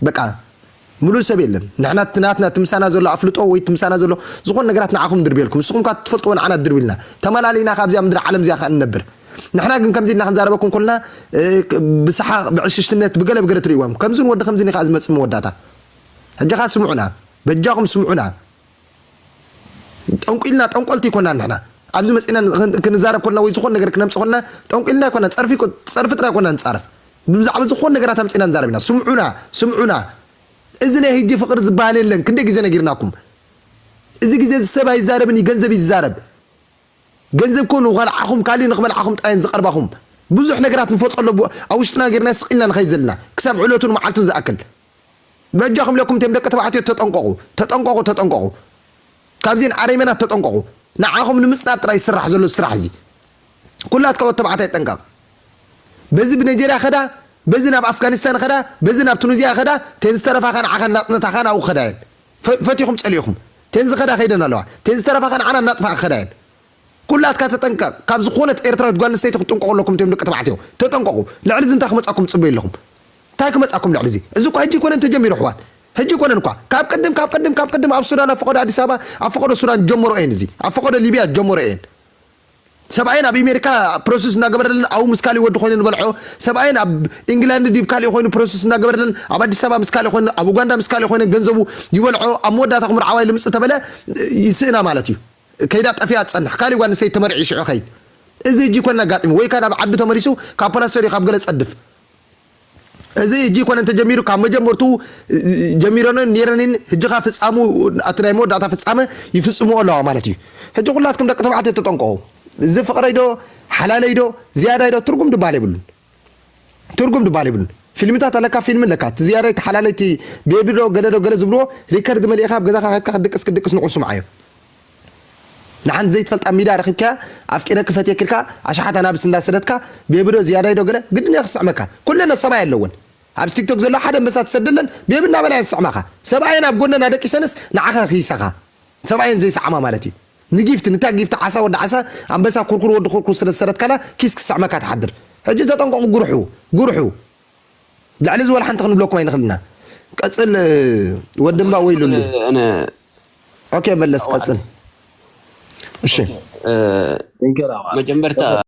በቃ ምሉእ ሰብ የለን። ንሕና እቲ ናትና፣ እቲ ምሳና ዘሎ ኣፍልጦ ወይ እቲ ምሳና ዘሎ ዝኾነ ነገራት ንዓኹም ድርብየልኩም፣ ንስኹም ከኣ ትፈልጥዎ ንዓና ድርብልና፣ ተመላሊና ካብዚኣ ምድሪ ዓለም እዚኣ ከኣ ንነብር። ንሕና ግን ከምዚ ኢልና ክንዛረበኩም ከለና፣ እ፣ ብሰሓቕ፣ ብዕሽሽትነት፣ ብገለ ብገለ ትርእይዎም። ከምዝን ወዲ ከምዝን እዩ ከኣ ዝመጽእ መወዳእታ። ሕጂ ከኣ ስምዑና፣ በጃኹም ስምዑና። ጠንቁልና፣ ጠንቆልቲ ይኮና ንሕና። ኣብዚ መጺና ን-፣ ክን-፣ ክንዛረብ ኮልና ወይ ዝኾነ ነገር ክነምጽእ ኮልና፣ ጠንቁልና ይኮና፣ ጸርፊ ኮ-፣ ጸርፊ ጥራይ ኮና ንጻረፍ። ብዛዕባ ዝኾነ ነገራት ኣምጺና ንዛረብ ኢና። ስምዑና፣ ስምዑና። እዚ ናይ ህጂ ፍቕሪ ዝበሃል የለን። ክንደይ ግዜ ነጊርናኩም። እዚ ግዜ እዚ ሰብ ኣይዛረብን እዩ፣ ገንዘብ እዩ ዝዛረብ። ገንዘብ ኮኑ ንኸልዓኹም፣ ካልእ ንኽበልዓኹም ጥራይ ዝቐርባኹም። ብዙሕ ነገራት ንፈልጦ ኣሎ፣ ቡ-፣ ኣብ ውሽጥና ጌርና ስቕ ኢልና ንኸይድ ዘለና። ክሳብ ዕለቱን መዓልቱን ዝኣክል። በጃኹም ለኩም ቴም ደቂ ተባዕትዮ ተጠንቀቑ፣ ተጠንቀቑ፣ ተጠንቀቑ። ካብዚን ኣረሜናት ተጠንቀቑ። ንዓኹም ንምጽናት ጥራይ ዝስራሕ ዘሎ ስራሕ እዚ። ኩላትካ ወዲ ተባዕታይ ጠንቀቕ። በዚ ብናይጀርያ ከዳ፣ በዚ ናብ ኣፍጋኒስታን ከዳ፣ በዚ ናብ ቱኒዝያ ከዳ፣ ቴን ዝተረፋኻ ንዓኻ እናጽነታኻ ናብኡ ከዳ እየን። ፈ-፣ ፈቲኹም ጸሊእኹም። ቴን ዝኸዳ ከይደን ኣለዋ። ቴን ዝተረፋኻ ንዓና እናጥፋ ከዳ እየን። ኩላትካ ተጠንቀቕ። ካብ ዝኾነት ኤርትራዊት ጓል ኣንስተይቲ ክትጥንቀቑ ኣለኩም፣ እቶም ደቂ ተባዕትዮ። ተጠንቀቑ። ልዕሊ እዚ እንታይ ክመጻኩም ትጽበዩ ኣለኹም? እንታይ ክመጻኩም ልዕሊ እዚ? እዚ እኳ ሕጂ ኣይኮነን ተጀሚሩ፣ ኣሕዋት። ሕጂ ኣይኮነን እኳ። ካብ ቅድም፣ ካብ ቅድም፣ ካብ ቅድም ኣብ ሱዳን፣ ኣብ ፈቐዶ ኣዲስ ኣበባ፣ ኣብ ፈቐዶ ሱዳን ጀመሮ እየን እዚ። ኣብ ፈቐዶ ሊብያ ጀመሮ እየን። ሰብኣየን ኣብ ኣሜሪካ ፕሮሰስ እናገበረለን፣ ኣብኡ ምስ ካሊእ ወዲ ኮይኑ ዝበልዖ። ሰብኣየን ኣብ ኢንግላንድ ድዩ፣ ካሊእ ኮይኑ ፕሮሰስ እናገበረለን፣ ኣብ ኣዲስ ኣበባ ምስ ካሊእ ኮይኑ፣ ኣብ ኡጋንዳ ምስ ካሊእ ኮይኑ ገንዘቡ ይበልዖ። ኣብ መወዳእታ ክምርዓዋ ኢሉ ምጽእ ተበለ፣ ይስእና ማለት እዩ። ከይዳ ጠፊኣ ትጸንሕ። ካሊእ ጓል ኣንስተይቲ ተመርዒ ሽዑ ኸይድ። እዚ ሕጂ ይኮነን ኣጋጢሙ። ወይ ከኣ ናብ ዓዱ ተመሊሱ፣ ካብ ፖላሰሪ ካብ ገለ ጸድፍ። እዚ ሕጂ ይኮነን ተጀሚሩ፣ ካብ መጀመርቱ ጀሚረንን ነይረንን፣ ሕጂ ኸኣ ፍጻሙ፣ ኣቲ ናይ መወዳእታ ፍጻመ ይፍጽምዎ ኣለዋ ማለት እዩ። ሕጂ ኩላትኩም ደቂ ተባዕትዮ ተጠንቀቑ። እዚ ፍቕረይ ዶ፣ ሓላለይ ዶ፣ ዝያዳይ ዶ፣ ትርጉም ድበሃል የብሉን። ትርጉም ድበሃል የብሉን። ፊልምታት ኣለካ፣ ፊልም ኣለካ። እቲ ዝያዳይ እቲ ሓላለይ እቲ ቤቢ ዶ፣ ገለ ዶ፣ ገለ ዝብልዎ፣ ሪከርድ መሊእኻ ኣብ ገዛኻ ከድካ ክድቅስ ክድቅስ ንቑ ስምዓዮ። ንሓንቲ ዘይትፈልጣ ሚዳ ረኺብካያ፣ ኣፍቂረኪ ፈትየኪ ኢልካ፣ ኣሽሓት ኣናብስ እንዳሰደድካ፣ ቤቢ ዶ፣ ዝያዳይ ዶ፣ ገለ፣ ግድን እያ ክስዕመካ። ኩለን ሰብኣይ ኣለወን። ኣብዚ ቲክቶክ ዘሎ ሓደ ኣንበሳ ትሰደለን፣ ቤቢ እናበላ እየን ዝስዕማኻ። ሰብኣየን ኣብ ጎነን ኣደቂሰንስ ንዓኻ ክይሳኻ። ሰብኣየን ዘይሰዓማ ማለት እዩ። ንጊፍቲ፣ ንታ ጊፍቲ ዓሳ ወዲ ዓሳ፣ ኣንበሳ ኩርኩር ወዲ ኩርኩር ስለ ዝሰደድካላ፣ ኪስ ክስዕመካ ትሓድር። ሕጂ ተጠንቀቑ፣ ጉርሑ፣ ጉርሑ። ልዕሊ እዚ ወላ ሓንቲ ክንብለኩም ኣይንኽእል ኢና። ቀጽል፣ እ፣ ወዲ እምባ ወይሉኒ። ኣነ ኦኬ፣ መለስ፣ ቀጽል። እሺ። እ፣ ቴንኪው ራባ። መጀመርታ